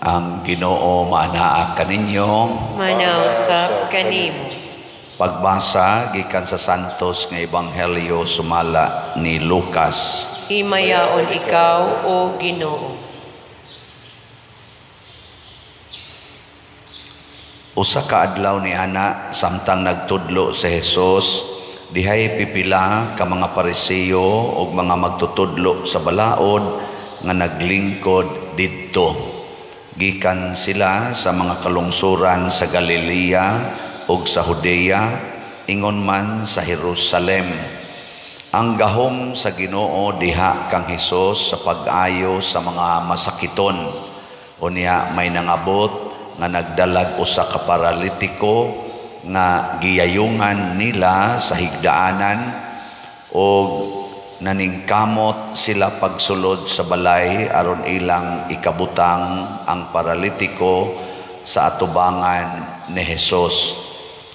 Ang Ginoo maanaa kaninyo. Manausap kanimo. Pagbasa gikan sa Santos nga Ebanghelyo sumala ni Lucas. Himayaon ikaw, o Ginoo. Usa ka adlaw ni ana samtang nagtudlo si Jesus, dihay pipila ka mga Pariseo ug mga magtutudlo sa balaod nga naglingkod didto. Gikan sila sa mga kalungsuran sa Galilea ug sa Judea, ingon man sa Jerusalem. Ang gahom sa Ginoo diha kang Hesus sa pag-ayo sa mga masakiton. Unya may nangabot nga nagdalag usa ka paralitiko nga giyayungan nila sa higdaanan, og naningkamot sila pagsulod sa balay aron ilang ikabutang ang paralitiko sa atubangan ni Hesus.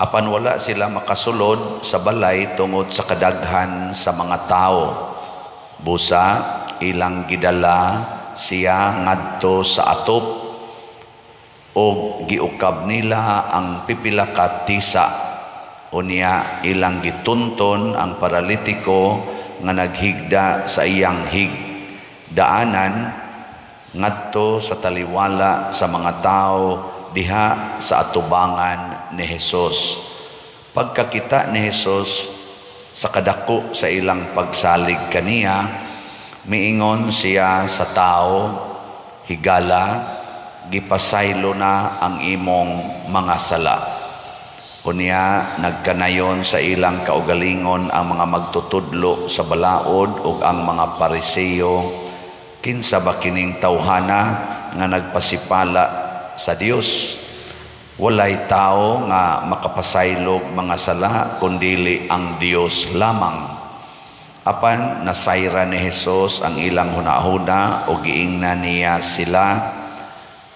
Apan wala sila makasulod sa balay tungod sa kadaghan sa mga tao. Busa ilang gidala siya ngadto sa atop og giukab nila ang pipila ka tisa. Unya ilang gitunton ang paralitiko nga naghigda sa iyang higdaanan ngadto sa taliwala sa mga tao diha sa atubangan ni Hesus. Pagkakita ni Hesus sa kadako sa ilang pagsalig kaniya, miingon siya sa tao, "Higala, gipasaylo na ang imong mga sala." Unya nagkanayon sa ilang kaugalingon ang mga magtutudlo sa balaod ug ang mga Pariseo, "Kinsa ba kining tawhana nga nagpasipala sa Dios? Walay tao nga makapasaylog mga sala kundili ang Dios lamang." Apan nasayra ni Hesus ang ilang hunahuna ug giingnan niya sila,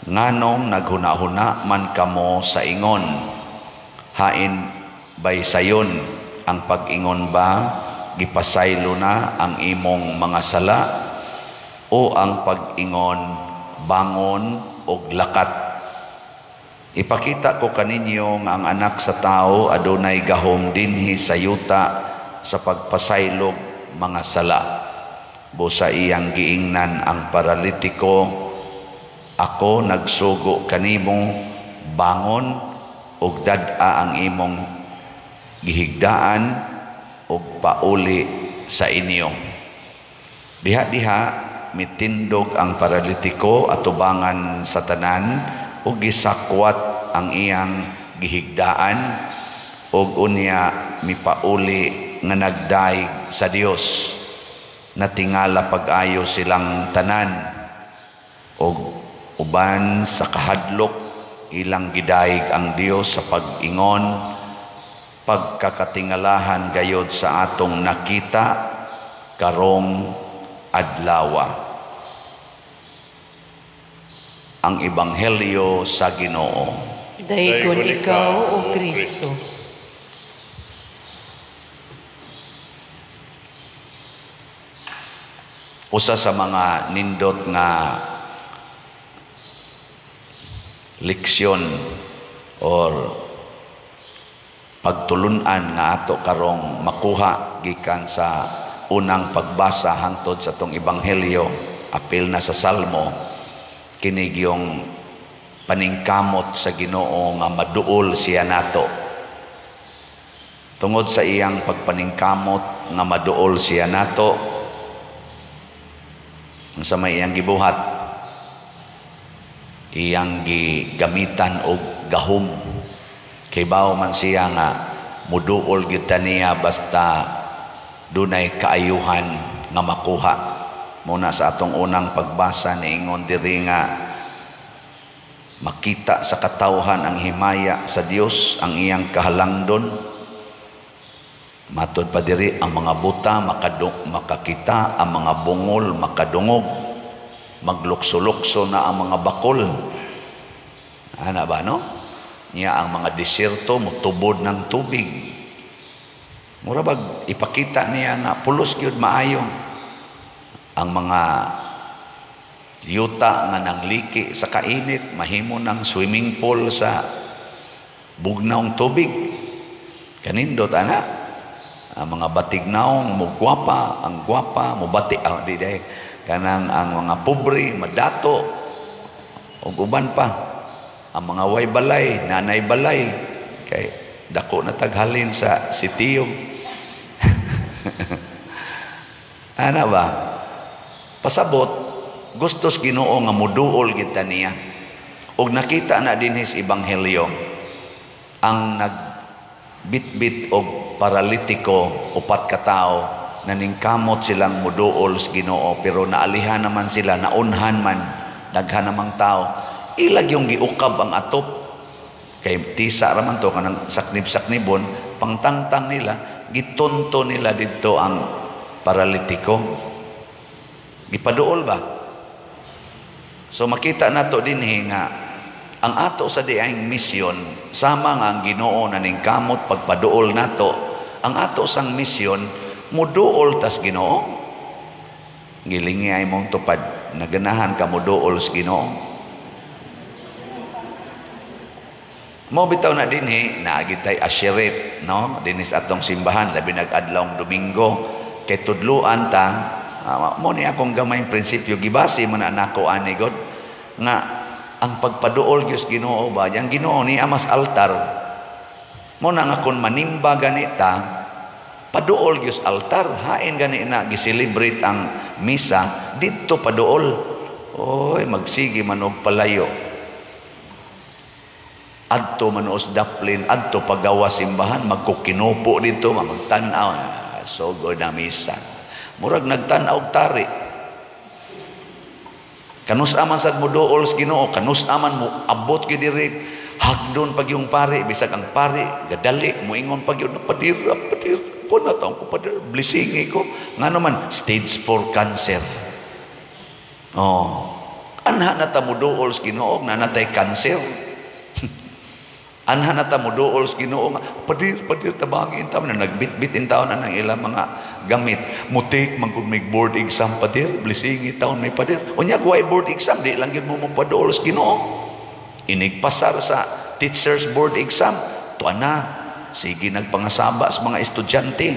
"Nganong naghunahuna man kamo sa ingon? Hain bay sayon ang pag-ingon ba, gipasaylo na ang imong mga sala, o ang pag-ingon, bangon og lakat? Ipakita ko kaninyo nga ang anak sa tao adunay gahom dinhi sa yuta sa pagpasaylog mga sala." Busa iyang giingnan ang paralitiko, "Ako nagsugo kanimo, bangon ug dad-a ang imong gihigdaan ug pauli sa inyo." Diha-diha mitindog ang paralitiko atubangan sa tanan ug gisakwat ang iyang gihigdaan ug unya mipauli nga nagdaig sa Dios. Natingala pag-ayo silang tanan ug uban sa kahadlok ilang gidaig ang Dios sa pag-ingon, "Pagkakatingalahan gayod sa atong nakita karong adlawa." Ang Ebanghelyo sa Ginoo. Daygon ikaw, O Kristo. Usa sa mga nindot nga leksyon or pagtulunan nga ato karong makuha gikan sa unang pagbasa hangtod sa tong ebanghelyo, apil na sa Salmo, kini gyung paningkamot sa Ginoo nga maduol siya nato. Tungod sa iyang pagpaningkamot nga maduol siya nato, unsa may iyang gibuhat? Iyang gigamitan og gahom. Kay bawo man siya nga muduol gyud ta niya basta dunay kaayuhan nga makuha. Muna sa atong unang pagbasa niingon diri nga makita sa katawhan ang himaya sa Dios, ang iyang kahalangdon. Matod pa diri ang mga buta makakita, ang mga bungol makadungog, maglukso-lukso na ang mga bakol. Ana ba no? Niya ang mga disyerto mutubod ng tubig. Mura bag ipakita niya nga pulos gyud maayo ang mga Yuta nga nangliki sa kainit, mahimo ng swimming pool sa bugnawng tubig. Kanindot ana. Ang mga batignaong mo gwapa, ang gwapa mo bati, oh, di day. Kanang ang mga pobre madato ug uban pa. Ang mga way balay, nanay balay kay dako na taghalin sa sitiyo. Ana ba? Pasabot, gustos Ginoo nga muduol kita niya. Og nakita na dinhi sa ebanghelyo ang nagbitbit og paralitiko, upat ka tawo naningkamot silang muduol sa Ginoo, pero naalihan naman sila, naunhan man, daghan namang tao. Ilag yung giukab ang atop kay tisa ra man to kanang saknib-saknibon, pangtangtang nila, gitunto nila didto ang paralitiko. Gipaduol ba? So makita nato dinhi nga ang ato sa diayng misyon, sama nga ang Ginoo naningkamot pagpaduol nato, ang ato sang misyon muduol tas Ginoo. Gilingi ay mong tupad, naganahan ka muduol sa Ginoo. Mo bitaw na dinhi naagi tay ashiret, no? Dinhi sa atong simbahan labi nag-adlawng Domingo kay tudluan ta. Mo ni akong gamayng prinsipyo, gibase man na nako ani god nga ang pagpaduol gyud Ginoo ba, yang Ginoo ni amas altar. Mo na nga kun manimba ganita, paduol gyud altar, hain gani na gi-celebrate ang misa didto paduol. Oy, magsige man og palayo. Adto man os daplin, adto pagawa simbahan, magkukinupo didto, magtan-aw, sugod na misa. Murag nagtan-aw og tari. Kanus aman sad mo duol sa Ginoo, kanus aman mo abot gyud diri, hagdon pag yung pari, bisag ang pari gadali moingon pag yun, padira, padir, ko na taong ko padir, blessingi ko. Ngano man stage 4 cancer. Oh, anha na ta mo duol sa Ginoo na natay cancer. Anha na ta mo duol sa Ginoo nga padir, padir tabangin ta na nagbitbit in taon na ng ilang mga gamit. Mutik man kung may board exam padir, blessingi taon may padir. Unya way board exam di lang gyud mo mopaduol sa Ginoo. Inigpasar sa teachers board exam, tuan na sige nagpangasaba sa mga estudyante.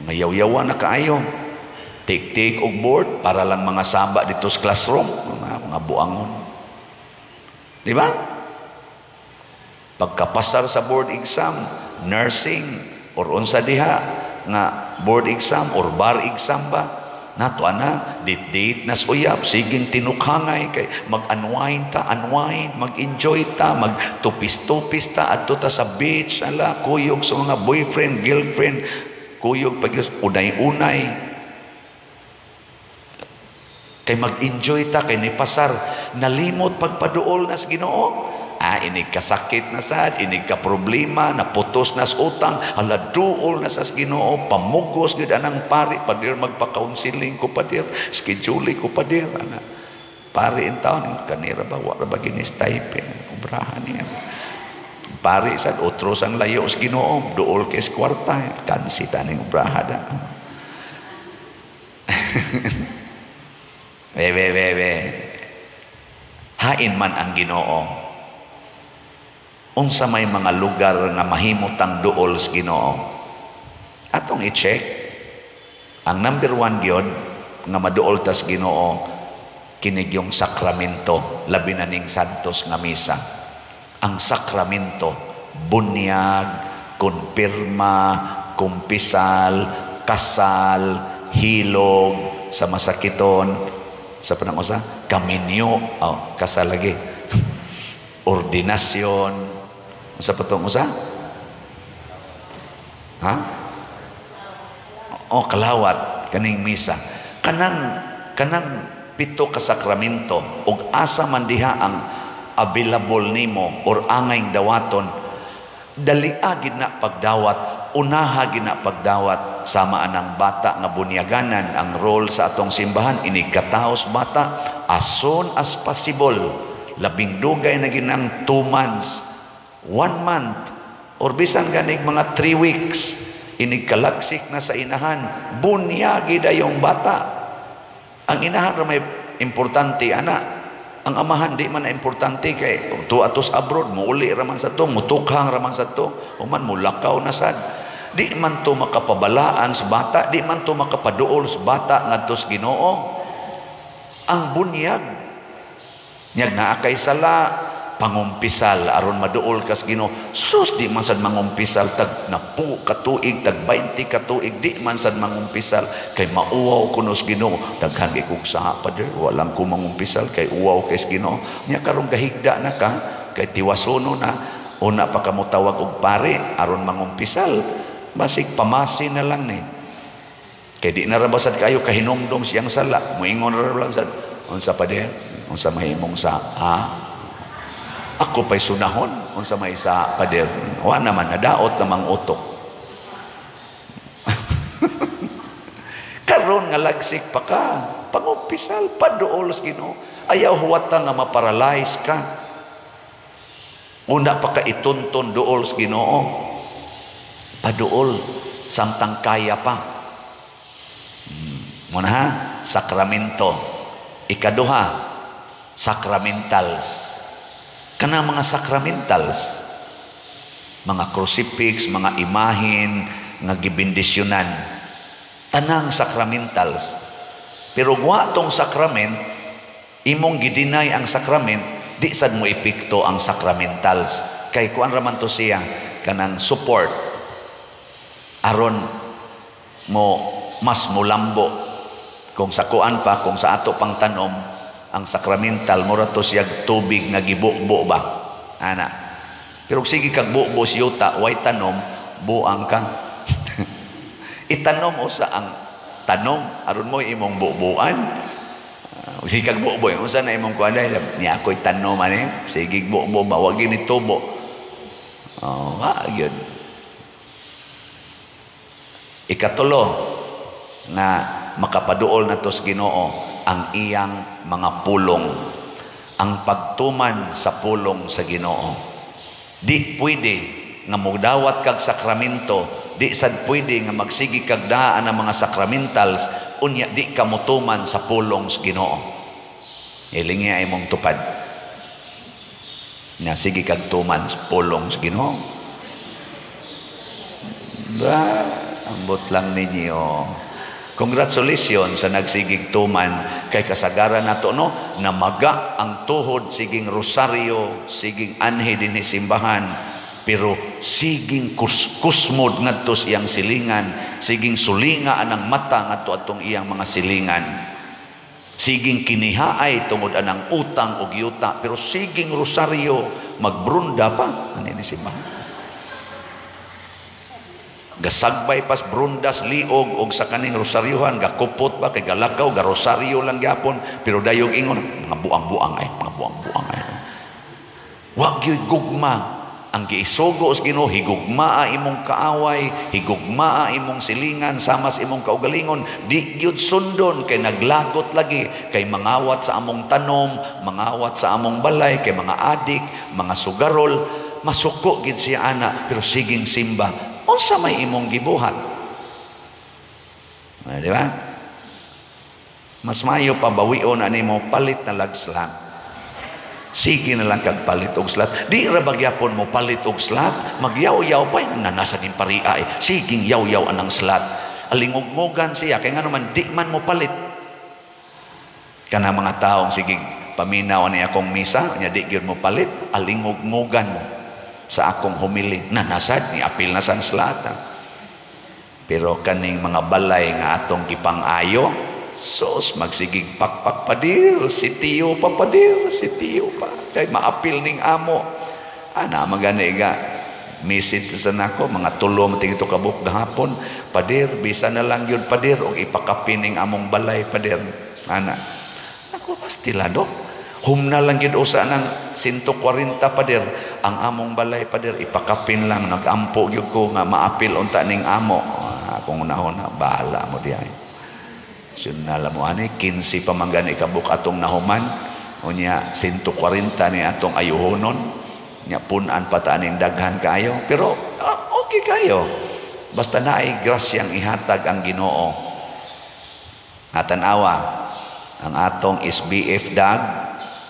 Ngayawyawa na kaayo. Tik-tik og board para lang mga saba dito sa classroom, mga buangon. Di ba? Pagkapasar sa board exam, nursing or unsa diha nga board exam or bar exam ba, nato ana date nas uyab, siging tinukhangay kay mag-unwind ta, unwind, mag-enjoy ta, magtupis-tupis ta adto ta sa beach, ala kuyog sa mga boyfriend, girlfriend, kuyog pag unay-unay. Kay mag-enjoy ta kay nipasar, nalimot pagpaduol nas Ginoo. Ah, inig kasakit na sad, inig ka problema, naputos nas utang, hala duol na sa Ginoo, pamugos gid anang pari, padir magpa-counseling ko padir, schedule ko padir ana. Pari in taon kanira ba wa ra ba gini stipend, obrahan niya. Pari sad otro sang layo sa Ginoo, duol kay kwarta, kansi taning obraha da. Be be be be. Hain man ang Ginoo. Unsa may mga lugar nga mahimutang duol sa Ginoo. Atong i-check ang number 1 gyud nga maduol tas Ginoo kini yung sakramento, labi na ning santos nga misa. Ang sakramento, bunyag, kumpirma, kumpisal, kasal, hilog sa masakiton, sa panang usa, kaminyo, oh, kasal lagi. Ordinasyon, sa patong usa? Ha? O, kalawat, kaning misa. Kanang pito ka sakramento, og asa man diha ang available nimo or angay dawaton, dalia gid na pagdawat, unaha gid na pagdawat. Sama anang bata nga bunyaganan, ang role sa atong simbahan, inig kataos bata as soon as possible. Labing dugay na ginang 2 months, 1 month, or bisan ganig mga 3 weeks, inig kalaksik na sa inahan, bunyagi dayong bata. Ang inahan ra may importante ana. Ang amahan di man na importante kay tuwa atos abroad, muuli ra man sa to, mutukhang ra man sa to, human mulakaw na sad. Di man to makapabalaan sa bata, di man to makapaduol sa bata ngadto sa Ginoo. Ang bunyag nyag naa kay sala, pangumpisal aron maduol kas Ginoo. Sus, di man sad mangumpisal tag napu ka tuig, tag 20 ka tuig, di man sad mangumpisal kay mauwaw kuno sa Ginoo. Daghan kay kog saha, pader, walang ko mangumpisal kay uwaw kay sa Ginoo. Nya karong gahigda na ka kay tiwasono na, una pa ka motawag og pare aron mangumpisal, basig pamasi na lang ni. Kay di na ra basad kayo kahinumdom siyang sala, moingon ra lang sad, unsa, pader, unsa mahimong sa ha? Ako pa'y sunahon, unsa may sa pader, wa naman nadaot namang utok. Karon nga lagsik pa ka, pangumpisal, paduol sa Ginoo. Ayaw huwata nga maparalyze ka. Una pa ka itunton duol sa Ginoo. Paduol samtang kaya pa. Muna ha, sakramento. Ikaduha, sacramentals. Kana mga sacramentals, mga crucifix, mga imahin nga gibendisyonan, tanang sacramentals. Pero wa tong sacrament, imong gidinay ang sacrament, di sad mo epekto ang sacramentals. Kay kuan ra man to siya kanang support aron mo mas mulambo. Kung sa kuan pa, kung sa ato pang tanom, ang sakramental mura to siyag tubig nga gibubo ba ana. Pero sige kag bubo si yuta, way tanom, buang ka. Itanom usa ang tanom aron mo imong bubuan. Sige kag bubo, unsa na imong kuan dai niya ako'y tanom ani, sige bubo ba wa gini tubo. Oh, wa gyud. Ikatulo nga makapaduol na to sa Ginoo, ang iyang mga pulong, ang pagtuman sa pulong sa Ginoo. Di pwede nga mudawat kag sakramento, di sad pwede nga magsigi kag daan ang mga sacramentals, unya di ka motuman sa pulong sa Ginoo. Ilingi ay mong tupad. Nga sige kag tuman sa pulong sa Ginoo. Ba, ambot lang ninyo. Congratulations sa nagsigig tuman kay kasagaran nato no namaga ang tuhod siging rosaryo, siging anhi dinhi simbahan, pero siging kusmod ngadto sa iyang silingan, siging sulinga anang mata ngadto atong iyang mga silingan, siging kinihaay tungod anang utang og yuta, pero siging rosaryo magbrunda pa ani ni simbahan. Gasagbay pas brundas liog og sa kaning rosaryuhan, gakupot ba kay galakaw, garosaryo lang gyapon, pero dayog ingon mga buang-buang ay, mga buang-buang ay. Wa gyud gugma ang giisugo sa Ginoo, higugmaa imong kaaway, higugmaa imong silingan sama sa imong kaugalingon, di gyud sundon kay naglagot lagi, kay mangawat sa among tanom, mangawat sa among balay, kay mga adik, mga sugarol, masuko gid siya ana, pero siging simba. Unsa may imong gibuhat? Ay, di ba? Mas maayo pa bawion ani mo palit na lag slat. Sige na lang kag palit og slat. Di ra bagyapon mo palit og slat, magyaw-yaw pa nanasa nin paria eh. Siging yaw-yaw anang slat. Alingugmugan siya kay ngano man di man mo palit. Kana mga taong siging paminaw ani akong misa, nya di gyud mo palit, alingugmugan sa akong humili. Nanasad ni apil na san slata. Pero kaning mga balay nga atong gipang-ayo, sos magsigig pakpak padir, si tiyo pa padir, si tiyo pa kay maapil ning amo. Ana magani ga message sa nako mga tulo man tingito kabuk gahapon, padir bisa na lang gyud padir og ipakapin ning among balay padir. Ana ako pastila do. Humna lang gyud usa ng 140 pader ang among balay pader, ipakapin lang, nagampo gyud ko nga maapil unta ning amo. Akong unahon bahala mo diay. Sunna mo ani 15 pa man gani kabuk atong nahuman, unya 140 ni atong ayuhonon, nya pun-an pa ta aning daghan kaayo, pero okay kayo. Basta naay grasyang ihatag ang Ginoo. Atan-awa. Ang atong SBF dag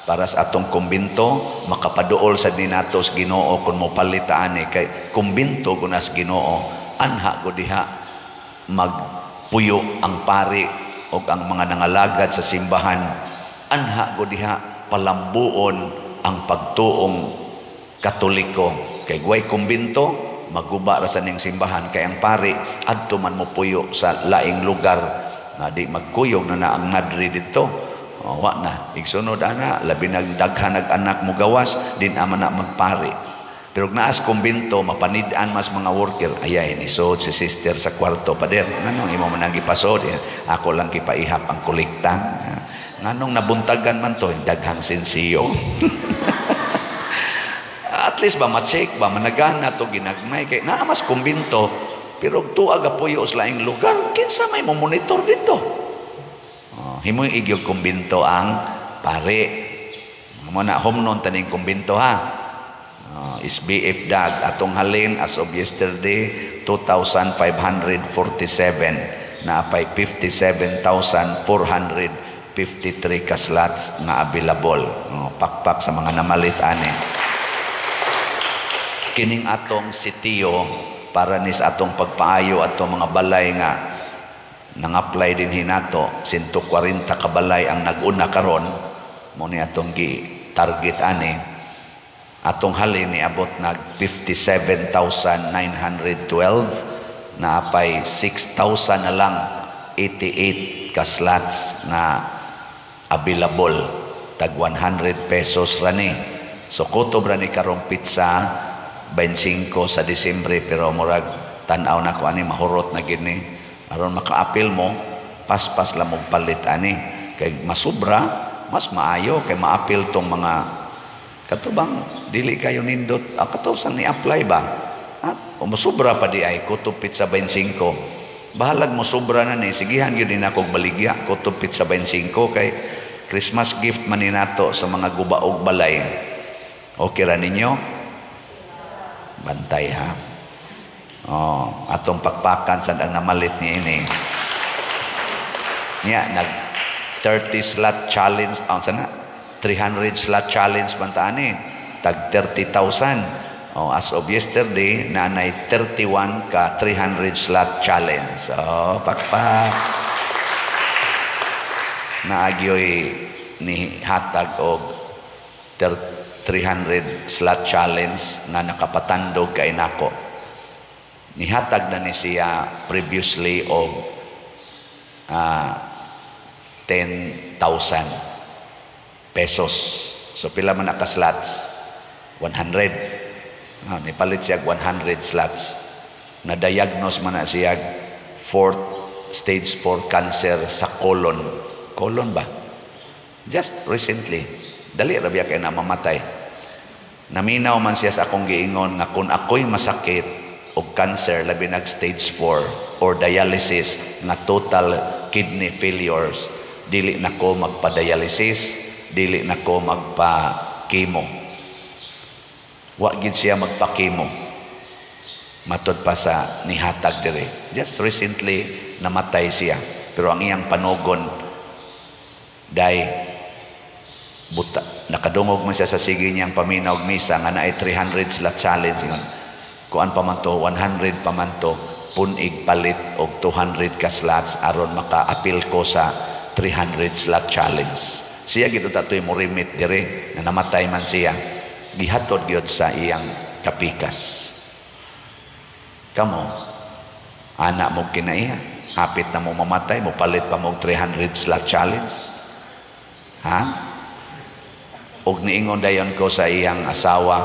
para sa atong kumbinto, makapaduol sa dinatos Ginoo kung mopalit ani kay kumbinto gunas Ginoo, anha go diha magpuyo ang pari o ang mga nangalagad sa simbahan, anha go diha palambuon ang pagtuong Katoliko. Kay way kumbinto, maguba ra sa ning simbahan kay ang pari adto man mopuyo sa laing lugar nga di magkuyog na na ang madre didto. Oh, wa na igsunod ana, labi nagdaghan nag anak mo gawas din ama na magpari. Pero naas kumbinto, mapanid-an mas mga worker. Ayay, nisod si sister sa kwarto, pader. Nganong imo man ang gipasod? Ako lang gipaihap ang kolekta. Nganong nabuntagan man to? Daghang sensiyo. At least ba ma-check ba managana to ginagmay kay naa mas kumbinto, pero tuag puyo sa laing lugar, kinsa may mo monitor dito? Oh, himoy igyog kumbinto ang pare. Mo na humnon taning kumbinto ha. SBF dag atong halin as of yesterday 2,547, na apay 57,453 ka slots nga available. Oh, pakpak sa mga namalit ani. Kining atong sitio para nis atong pagpaayo atong mga balay nga nang-apply din hinato, 140 ka balay ang nag-una karon, mo ni atong gi target ani. Atong halin niabot nag 57,912, na apay 6,000 na lang 88 ka slots na available, tag 100 pesos rani. So kutob rani karong pizza 25 sa Disyembre, pero murag tan-aw na ko ani mahurot na gini. Aron makaapil mo, paspas lang mong palit ani kay masubra mas maayo kay maapil tong mga katubang dili kayo nindot, kato sang ni-apply ba? At o masubra pa di ay kutob pizza 25. Bahalag mo sobra na ni, sigihan gyud ni nako baligya kutob pizza 25 kay Christmas gift man ni nato sa mga gubaog balay. Okay ra ninyo? Bantay ha. Oh, atong pakpakan sad ang namalit ni ini. Nya nag 30 slot challenge, ang sana 300 slot challenge banta ani, tag 30,000. Oh, as of yesterday naanay 31 ka 300 slot challenge. Oh, pakpak. Naagyoy ni hatag og 300 slot challenge nga nakapatandog kay nako. Nihatag na ni siya previously og 10,000 pesos. So pila man naka slots? 100. Nipalit siya 100 slots. Na-diagnose man na siya fourth stage 4 cancer sa colon. Colon ba? Just recently. Dali ra biya kay na mamatay. Naminaw man siya sa akong giingon nga kung ako'y masakit og cancer labi nag stage 4 or dialysis nga total kidney failures, dili na ko magpa-dialysis, dili na ko magpa-chemo. Wa gid siya magpa-chemo. Matod pa sa nihatag dire. Just recently namatay siya, pero ang iyang panugon day buta, nakadungog man siya sa sige niyang paminaw og misa nga naay 300 slot challenge ingon. Kuan pa man to, 100 pa man to, punig palit og 200 ka slots aron maka-apil ko sa 300 slot challenge. Siya gid tatoy mo remit dire nga namatay man siya. Gihatod gyud sa iyang kapikas. Kamo, anak mo kinaiya, hapit na mo mamatay, mo palit pa mo 300 slot challenge. Ha? Og niingon dayon ko sa iyang asawa,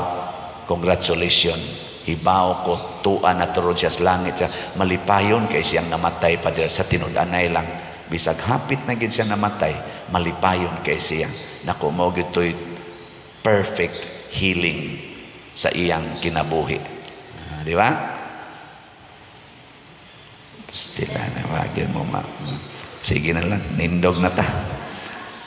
congratulations. Hibaw ko, tuan na turon siya sa langit siya. Malipayon kay siyang namatay pa sa tinud-anay lang. Bisag hapit na gid siya namatay, malipayon kay siya. Nako, mao gyud to'y perfect healing sa iyang kinabuhi. Di ba? Stila na, wagin mo ma. Sige na lang, nindog na ta.